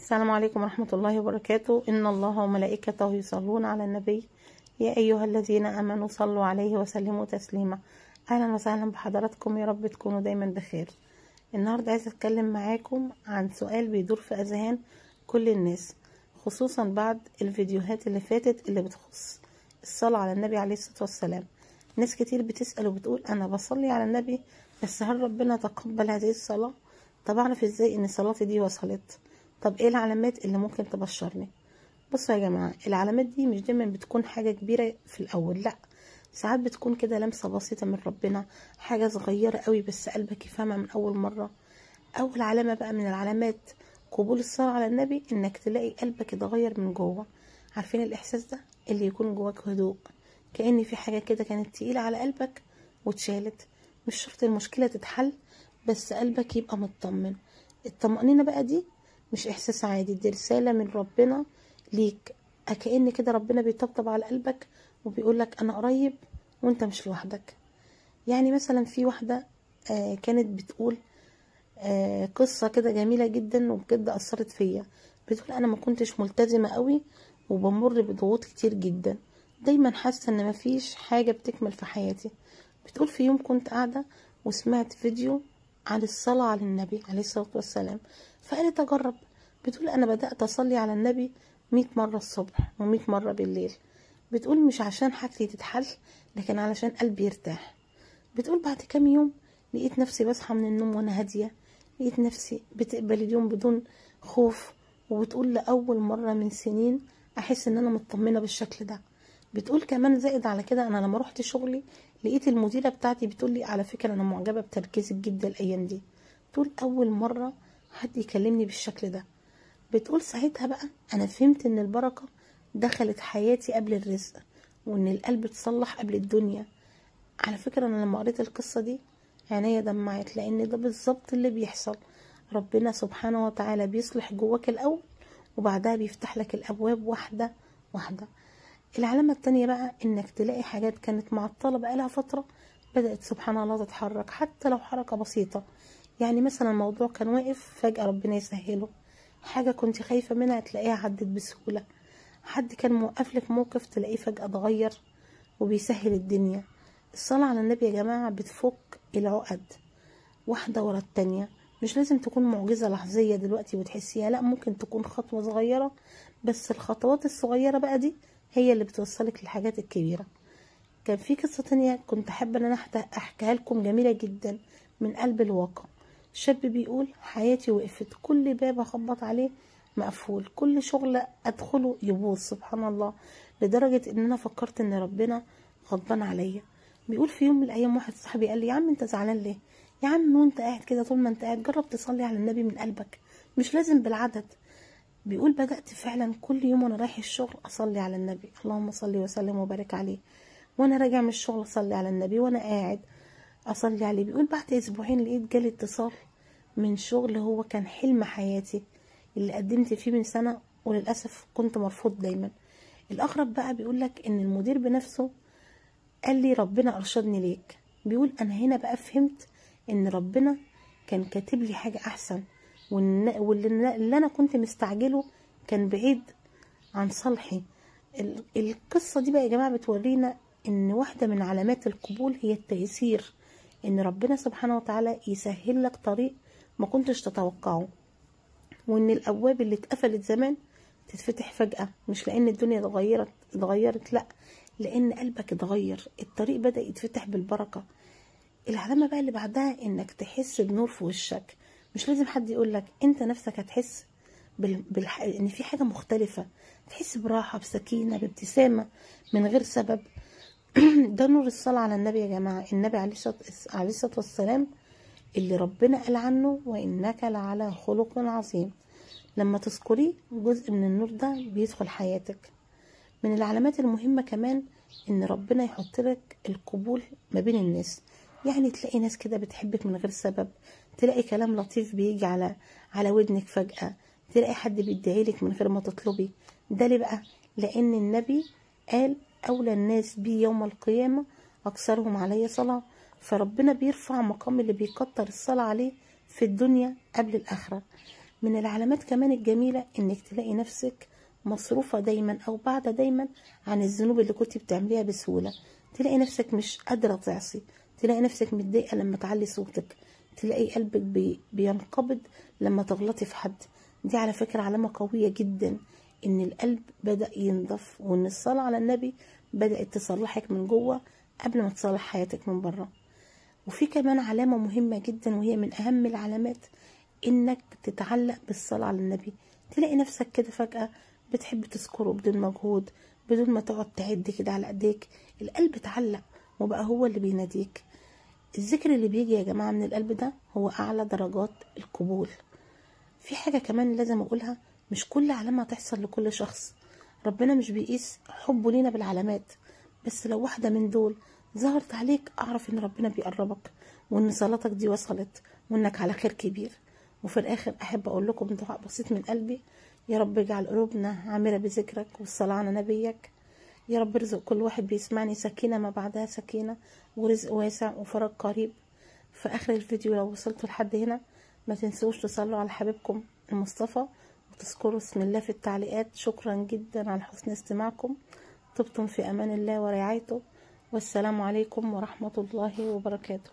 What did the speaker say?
السلام عليكم ورحمة الله وبركاته. إن الله وملائكته يصلون على النبي يا أيها الذين آمنوا صلوا عليه وسلموا تسليما. أهلا وسهلا بحضراتكم، يا رب تكونوا دايما بخير. النهاردة عايزة أتكلم معاكم عن سؤال بيدور في أذهان كل الناس، خصوصا بعد الفيديوهات اللي فاتت اللي بتخص الصلاة على النبي عليه الصلاة والسلام. ناس كتير بتسأل وبتقول أنا بصلي على النبي، بس هل ربنا تقبل هذه الصلاة؟ طب أعرف إزاي إن صلاتي دي وصلت؟ طب ايه العلامات اللي ممكن تبشرني؟ بصوا يا جماعة، العلامات دي مش دايما بتكون حاجة كبيرة في الاول، لا، ساعات بتكون كده لمسة بسيطة من ربنا، حاجة صغيرة قوي بس قلبك يفهمها من اول مرة. اول علامة بقى من العلامات قبول الصلاة على النبي انك تلاقي قلبك اتغير من جوه. عارفين الاحساس ده اللي يكون جواك هدوء، كأن في حاجة كده كانت تقيلة على قلبك واتشالت. مش شرط المشكلة تتحل، بس قلبك يبقى مطمن. الطمأنينة بقى دي مش احساس عادي، دي رسالة من ربنا ليك، كأن كده ربنا بيطبطب على قلبك وبيقولك انا قريب وانت مش لوحدك. يعني مثلا في واحدة كانت بتقول قصة كده جميلة جدا وبجد اثرت فيا. بتقول انا ما كنتش ملتزمة قوي وبمر بضغوط كتير جدا، دايما حاسة ان مفيش حاجة بتكمل في حياتي. بتقول في يوم كنت قاعدة وسمعت فيديو عن الصلاة على النبي عليه الصلاة والسلام، فقالت أجرب. بتقول أنا بدأت أصلي على النبي 100 مرة الصبح و100 مرة بالليل. بتقول مش عشان حاجتي تتحل، لكن علشان قلبي يرتاح. بتقول بعد كام يوم لقيت نفسي بصحى من النوم وأنا هادية، لقيت نفسي بتقبل اليوم بدون خوف. وبتقول لأول مرة من سنين أحس إن أنا مطمنة بالشكل ده. بتقول كمان زائد على كده، أنا لما روحت شغلي لقيت المديرة بتاعتي بتقول لي على فكرة أنا معجبة بتركيزك جدا الأيام دي. بتقول أول مرة حد يكلمني بالشكل ده. بتقول ساعتها بقى أنا فهمت إن البركة دخلت حياتي قبل الرزق، وإن القلب اتصلح قبل الدنيا. على فكرة أنا لما قريت القصة دي عينيا دمعت، لأن ده بالظبط اللي بيحصل. ربنا سبحانه وتعالى بيصلح جواك الأول، وبعدها بيفتح لك الأبواب واحدة واحدة. العلامة التانية بقى انك تلاقي حاجات كانت معطلة بقالها فترة بدأت سبحان الله تتحرك، حتى لو حركة بسيطة. يعني مثلا الموضوع كان واقف فجأة ربنا يسهله، حاجة كنت خايفة منها تلاقيها عدت بسهولة، حد كان موقف لك موقف تلاقيه فجأة اتغير وبيسهل الدنيا. الصلاة على النبي يا جماعة بتفك العقد واحدة ورا التانية. مش لازم تكون معجزة لحظية دلوقتي وتحسيها، لا، ممكن تكون خطوة صغيرة، بس الخطوات الصغيرة بقى دي هي اللي بتوصلك للحاجات الكبيرة. كان في قصة تانية كنت حابة ان انا احكيها لكم، جميلة جدا من قلب الواقع. شاب بيقول حياتي وقفت، كل باب اخبط عليه مقفول، كل شغل ادخله يبوظ سبحان الله، لدرجة ان انا فكرت ان ربنا غضبان عليا. بيقول في يوم من الايام واحد صاحبي قال لي يا عم انت زعلان ليه؟ يا عم وانت قاعد كده طول ما انت قاعد جرب تصلي على النبي من قلبك، مش لازم بالعدد. بيقول بدأت فعلا كل يوم وانا رايح الشغل اصلي على النبي، اللهم صلي وسلم وبارك عليه، وانا راجع من الشغل اصلي على النبي، وانا قاعد اصلي عليه. بيقول بعد اسبوعين لقيت جالي اتصال من شغل هو كان حلم حياتي اللي قدمت فيه من سنة، وللأسف كنت مرفوض دايما. الاغرب بقى بيقولك ان المدير بنفسه قال لي ربنا ارشدني ليك. بيقول انا هنا بقى فهمت ان ربنا كان كاتب لي حاجة احسن، واللي انا كنت مستعجله كان بعيد عن صالحي. القصة دي بقى يا جماعة بتورينا ان واحدة من علامات القبول هي التيسير، ان ربنا سبحانه وتعالى يسهل لك طريق ما كنتش تتوقعه، وان الابواب اللي اتقفلت زمان تتفتح فجأة، مش لان الدنيا اتغيرت، لا، لان قلبك اتغير، الطريق بدأ يتفتح بالبركة. العلامة بقى اللي بعدها انك تحس بنور في وشك، مش لازم حد يقولك، انت نفسك هتحس ان في حاجة مختلفة، تحس براحة، بسكينة، بابتسامة من غير سبب. ده نور الصلاة على النبي يا جماعة. النبي عليه الصلاة والسلام اللي ربنا قال عنه وإنك لعلى خلق عظيم، لما تذكريه جزء من النور ده بيدخل حياتك. من العلامات المهمة كمان ان ربنا يحط لك القبول ما بين الناس، يعني تلاقي ناس كده بتحبك من غير سبب، تلاقي كلام لطيف بيجي على ودنك فجأة، تلاقي حد بيدعي لك من غير ما تطلبي. ده ليه بقى؟ لأن النبي قال أولى الناس بي يوم القيامة أكثرهم علي صلاة، فربنا بيرفع مقام اللي بيكتر الصلاة عليه في الدنيا قبل الآخرة. من العلامات كمان الجميلة انك تلاقي نفسك مصروفة دايما او بعد دايما عن الذنوب اللي كنت بتعمليها بسهولة. تلاقي نفسك مش قادرة تعصي، تلاقي نفسك متضايقة لما تعلي صوتك، تلاقي قلبك بينقبض لما تغلطي في حد. دي على فكرة علامة قوية جدا ان القلب بدأ ينضف، وان الصلاة على النبي بدأت تصلحك من جوه قبل ما تصلح حياتك من بره. وفي كمان علامة مهمة جدا وهي من اهم العلامات، انك تتعلق بالصلاة على النبي. تلاقي نفسك كده فجأة بتحب تذكره بدون مجهود، بدون ما تقعد تعد كده على ايديك. القلب اتعلق وبقى هو اللي بيناديك. الذكر اللي بيجي يا جماعة من القلب ده هو اعلى درجات القبول. في حاجة كمان لازم اقولها، مش كل علامة تحصل لكل شخص. ربنا مش بيقيس حبه لينا بالعلامات، بس لو واحدة من دول ظهرت عليك اعرف ان ربنا بيقربك، وان صلاتك دي وصلت، وانك على خير كبير. وفي الاخر احب اقول لكم دعاء بسيط من قلبي: يا رب اجعل قلوبنا عامرة بذكرك والصلاة على نبيك. يا رب ارزق كل واحد بيسمعني سكينة ما بعدها سكينة، ورزق واسع وفرج قريب. في اخر الفيديو لو وصلتوا لحد هنا ما تنسوش تصلوا على حبيبكم المصطفى وتذكروا اسم الله في التعليقات. شكرا جدا على حسن استماعكم. طبتم في امان الله ورعايته، والسلام عليكم ورحمة الله وبركاته.